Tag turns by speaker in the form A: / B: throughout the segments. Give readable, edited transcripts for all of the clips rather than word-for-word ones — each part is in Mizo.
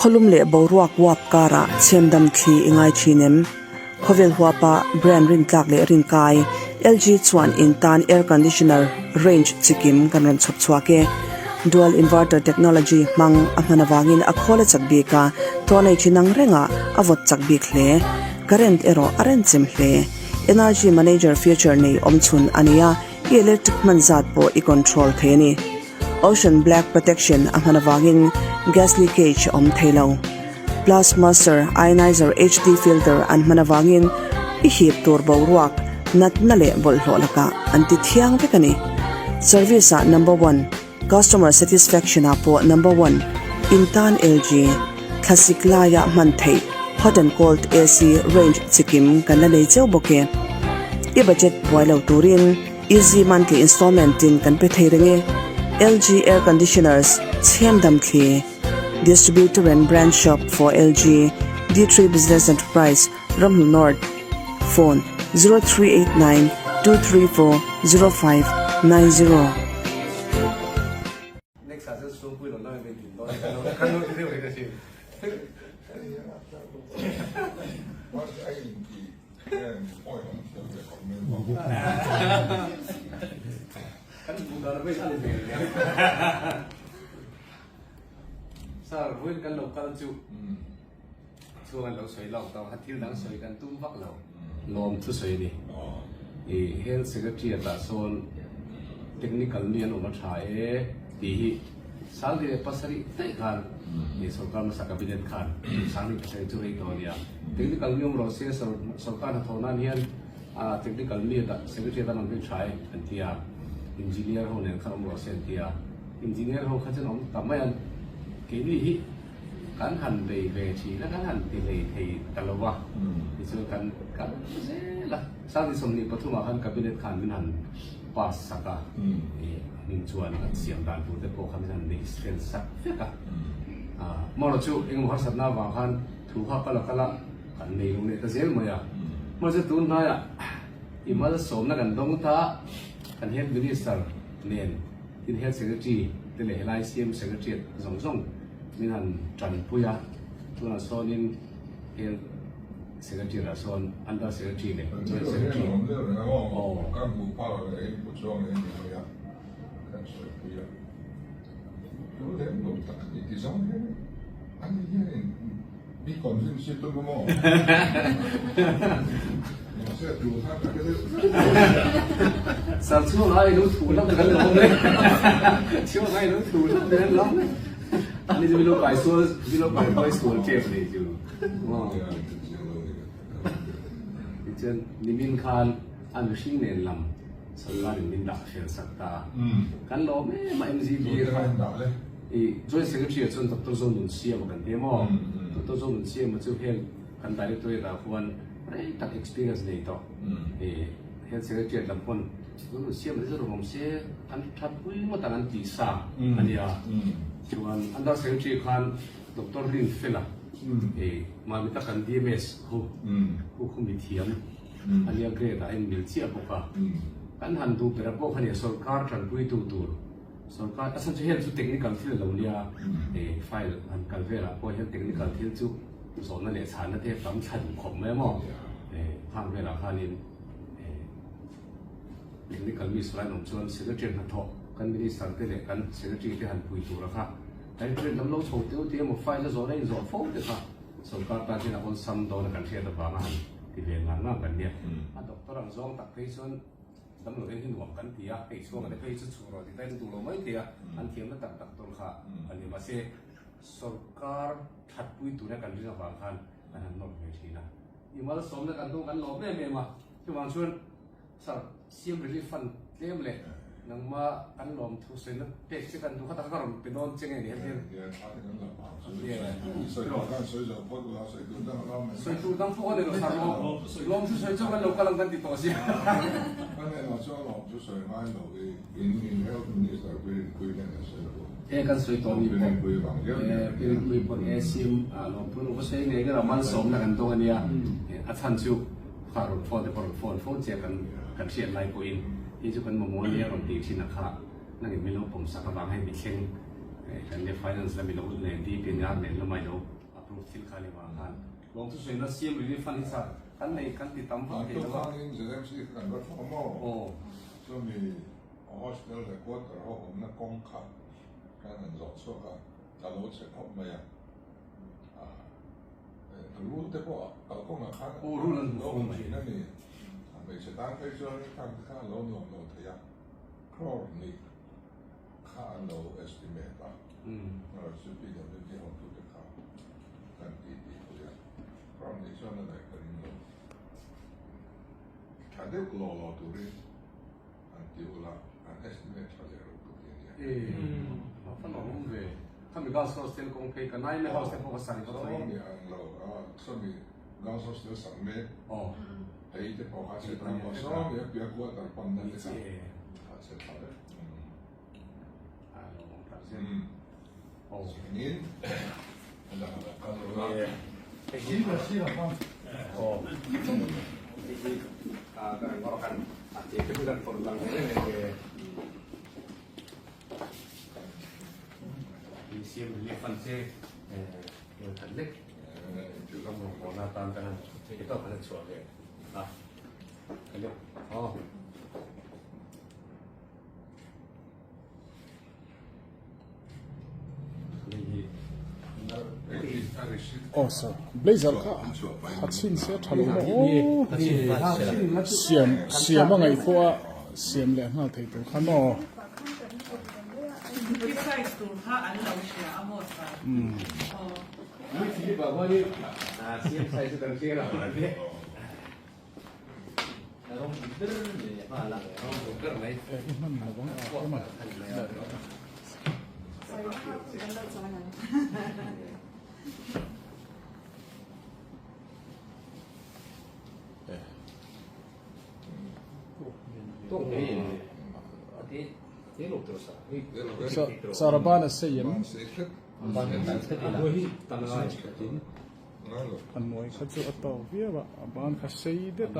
A: Khawlum leh boruak uap karah chhemdam thli i ngai thin em? Khawvel huapa brand rintlak leh rinkai, LG chuan in tan air conditioner range chikim kan rawn chhawp chhuak e. Dual inverter technology hmang a hman avangin a khawl a chak bik a, tawh nei thin ang rengah a vawt chak bik hle. Current erawh a renchem hle. Energy manager feature nei awmchhun a ni a, i electric hman zat pawh i control thei a ni. Ocean Black Protection a hman avangin gas leakage a awm thei lo. Plus Master Ionizer HD filter an hman avangin i hip tur boruak, natna leh bawlhhlawh lakah an ti thiang vek a ni. Service ah number one, customer satisfaction ah pawh number one, in tan LG, thlasik laia hman theih hot and cold AC range chikim kan la nei cheu bawk e. I budget buai lo turin Easy monthly installment in kan pe thei reng e. LG Air Conditioners, Chhem Dam Thli, Distributor and Branch Shop for LG, D3 Business Enterprise, Ramhlun North, Phone, 0389 234 0590.
B: Next ah cun sungpui lo lang in din dawn kan lo ti deuh rih ka si. Kan hmuh dan vei an ve Sir, vui kan lo kal chu chuan lo sawi lawk tawh kha thil dang sawi kan tum vak lo. Lawm thu sawi ni. I Health Secretary atah sawn technical mi an awm a tha e tih hi Sangli leh pasarih daih khan ih sorkar hmasa cabinet khan Sangli pasarih chu rei tawh a nia. Technical mi awm rawh se sorkar hnathawh nan hian ah technical mi dah secretary atan an hmel tha e an ti a, engineer ho nen khan awm rawh se an ti a, engineer ho kha chuan awm ta mai an keini hi kan han bei ve thin a kan han ti hlei thei ta lo va tichuan kan kal zel a. Sangli 23 ah khan cabinet khan min han pass sak a ih hming chuan a siam dan tur te pawh kha min han neih fel sak vek a. Amaherawh chu engemaw harsatna avang khan thu kha kal a kal a kan nei lo leh ta zel mai a. Mahse tun hnaiah i malsawmna kan dawng ta kan Health Minister nen tin Health Secretary te leh helai CM Secretariat zawng zawng min han tanpui a, tunah sawnin Health Secretary ah sawn Under Secretary leh Joint Secretary.
C: Aw. Kan hmuh phak leh in pu chuang leh ni mai a, kan sawi pui a. Tul lem lo tak a ni ti zawng hian ani hianin mi convince hi tum a maw? Mahse a tul khan ka hre deuh deuh.
B: Sir chhuang ai lo thu hlauh kan lawm e. Chhuang ai lo thu hlauh kan lawm e. Ani chu mi lo pai sual, mi lo pai buai sual tep a nih chu. Tichuan nimin khan a mihring nen lam sorkar in min dah fel sak ta a, kan lawm em a MZB kha i Joint Secretary ah chuan Doctor Zonunsiama kan ti a maw, Doctor Zonunsiama chu heng kan Directorate ah khuan rei tak experience nei tawh i Health Secretariat lam pawn Zonunsiama te chu rawn awm se an thatpui ngawt ang an tih sa a nia, chuan Under Secretary khan Doctor Rinfela i mahni tak kan DMS hu hu khu mithiam a nia grade ah a inmil chiah bawk a, kan han duh ber a pawh kha nia sorkar tanpuitu tur sorkar a chhan chu heng chu technical thil a lo nia i file han kal velah pawh hian technical thil chu zawhna leh chhanna te tam thla duh khawp mai a maw i khang velah khanin i technical mi sawn awm chuan secretary hnathawh kan minister te leh kan secretary te han pui tur a kha. Kan hriat lam lo chho teu tih emaw file a zawhna inzawh fo te kha sorkar tan hian a awlsam dawn a kan hriat avanga han ti ve ngang ngang kan nia. A doctor ang zawng tak phei chuan damlo en hi nuam kan ti a, hei chhuanga te phei chu chhuh rawh ti ta in duh lo mai thei a, an thiamna tak doctor kha a ni. Mahse sorkar thatpui tura kan ring avang khan kan han nawr ve thin a. I malsawmna kan tum kan lawm em em a, chuvang chuan Sir, Siam Relief Fund tlem leh nangma kan lawmthu sawina pek che kan duh kha tak ka rawn pe dawn che nge ni hetiang. Sawi tur dang pawh a ni lo sir, lawmthu sawi chu kan lo kal ang kan ti tawh si. E kan sawi tawh ni pawh e pawh e siam lawmthu lo va sawi ngei ngei lo malsawmna kan dawng a nia a chhan chu. Kha rawn phone te pawh rawn phone fo che kan kan hriat lai pawhin hei chu kan mamawh ania rawn tih thin a kha nangin min lo pawm sak avang hei mithleng Kan nia finance lam i lo nen DPNR nen lama i lo approve thil kha ni vang khan lawng chu sawi na CM relief fund hi sa kan nei kan ti tam vak thei lo a.
C: An tukangin ZMC kha kan va thlawh maw? Chumi hostel leh quarter ho awmna kawng kha kan han zawh chhuak a, a lo che khawp mai a. Rul te pawh kalkawngah khan lo awm thin a ni. Hmeichhe tan phei chuan khang te kha a lo nuam lo thei a, crore hnih kha an lo estimate a, chu PWD hotute kha kan ti tih pui a, crore hnih chuan a daih ka ring lo. Tha deuh law law turin an ti ula, an estimate tha leh ruk ka ti a nia.
B: A va lawm ve. Khami Girls Hostel kawng phei ka nai House te pawh ka sari vak mai.
C: Sawmi ang lo a, sawmi Girls Hostel sak mek hei te pawh kha chhe tam a, sawmi a piah quarter pan na te kha a chhe tha vek.
B: A lawm tak zet.
C: Nin a dang a kal lo a.
D: Aw sir, blazer kha a chhin se tha lo maw aw siam siam a ngaih pawh a siam leh nghal thei tur kha maw. Saraban a sei em? A hnuai kha chu a to viau a, a ban kha sei det a.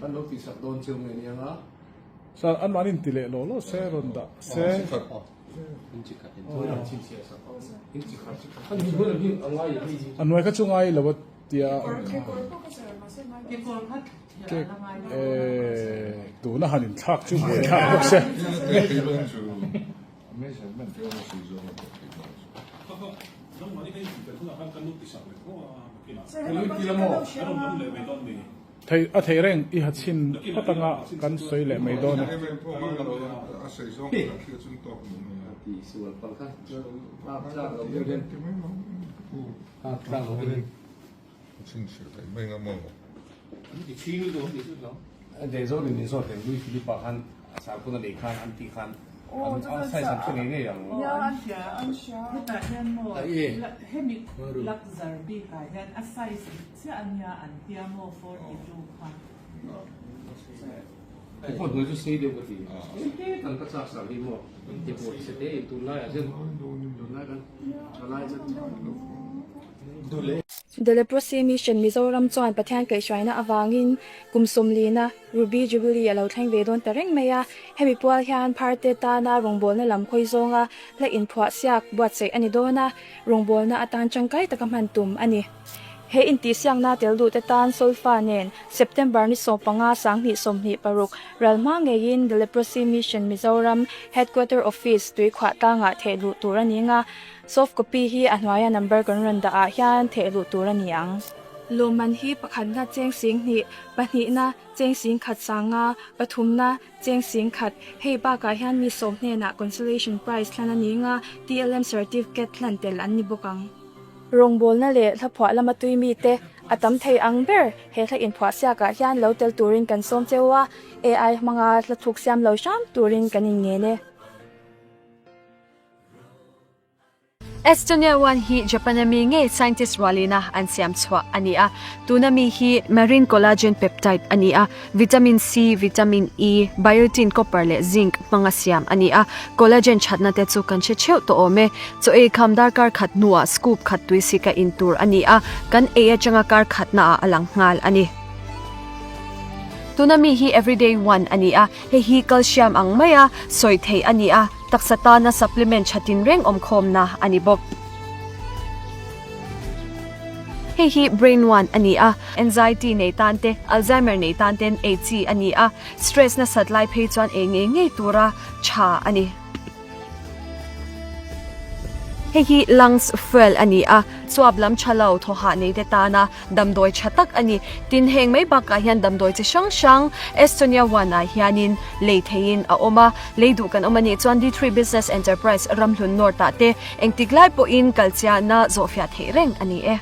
B: Kan lo tih sak dawn chiang nge nia nga.
D: Sir, an mahni in ti leh law law se rawn dah se. A hnuai kha chu ngai lo a tia. Cake tuna han inthlak chu buaithlak bawk se. Thei a thei reng i ha chhin phawt anga kan sawi leh mai dawn a.
E: Hetah hian maw hemi lakzar bikah hian a size dik chiah a nia an tia maw 42 kha.
F: The Leprosy Mission Mizoram chuan Pathian kaihhruaina avangin kum sawmlina Ruby Jubilee a lo thleng ve dawn ta reng mai a. Hemi pual hian pharte tana rawngbawlna lam khawi zawnga hla inphuah siak buatsaih a ni dawn a, rawngbawlna atan tangkai taka hman tum a ni. He intihsiakna tel duhte tan solfa nen September ni 15 2026 ral hma ngeiin The Leprosy Mission Mizoram Headquarter Office tuikhuah tlangah thehluh tur a ni nga. Soft copy hi a hnuaia number kan rawn dah ah hian theh luh tur a ni ang. Lawmman hi pakhatna cheng sing hnih, pahnihna cheng sing khat sanga, pathumna cheng sing khat. Hei bakah hian mi sawm hnenah consolation prize hlan a ni nga, TLM certificate hlan tel an ni bawk ang. Rawngbawlna leh hlaphuah lama tui mite a tam thei ang ber he hla inphuah siakah hian lo tel turin kan sawm cheu a, AI hmanga hla thuk siam lo hram turin kan inngen e.
G: Estonia one hi Japan ami ngei scientist rualina an siam chhuah a ni a. Tuna mi hi marine collagen peptide a ni a, vitamin C, vitamin E, biotin, copper leh zinc hmanga siam a ni a. Collagen thatna te chu kan hre theuh tawh awm e. Chaw ei kham darkar khat hnuah scoop khat tui sika in tur a ni a, kan ei atanga kar khatnaah a lang nghal a ni. Tuna mi hi everyday one a ni a, hei hi calcium ang maia sawi theih a ni a. Taksa tana supplement tha tinreng awmkhawmna a ni bawk. Hei hi Brain One a ni a, anxiety nei tan te, Alzheimer nei tan ten ei chi a ni a, stress nasat lai phei chuan ei ngei ngei tura tha a ni. Hei hi Lungs Fuel a ni a, chuap lam tha lo thaw hah nei te tana damdawi tha tak a ni. Tin, heng mai bakah hian damdawi chi hrang hrang Estonia One ah hianin lei theihin a awm a, lei duh kan awm a nih chuan D3 Business Enterprise Ramhlun North ah te engtik lai pawhin kalchiahna zawhfiah theih reng a ni e.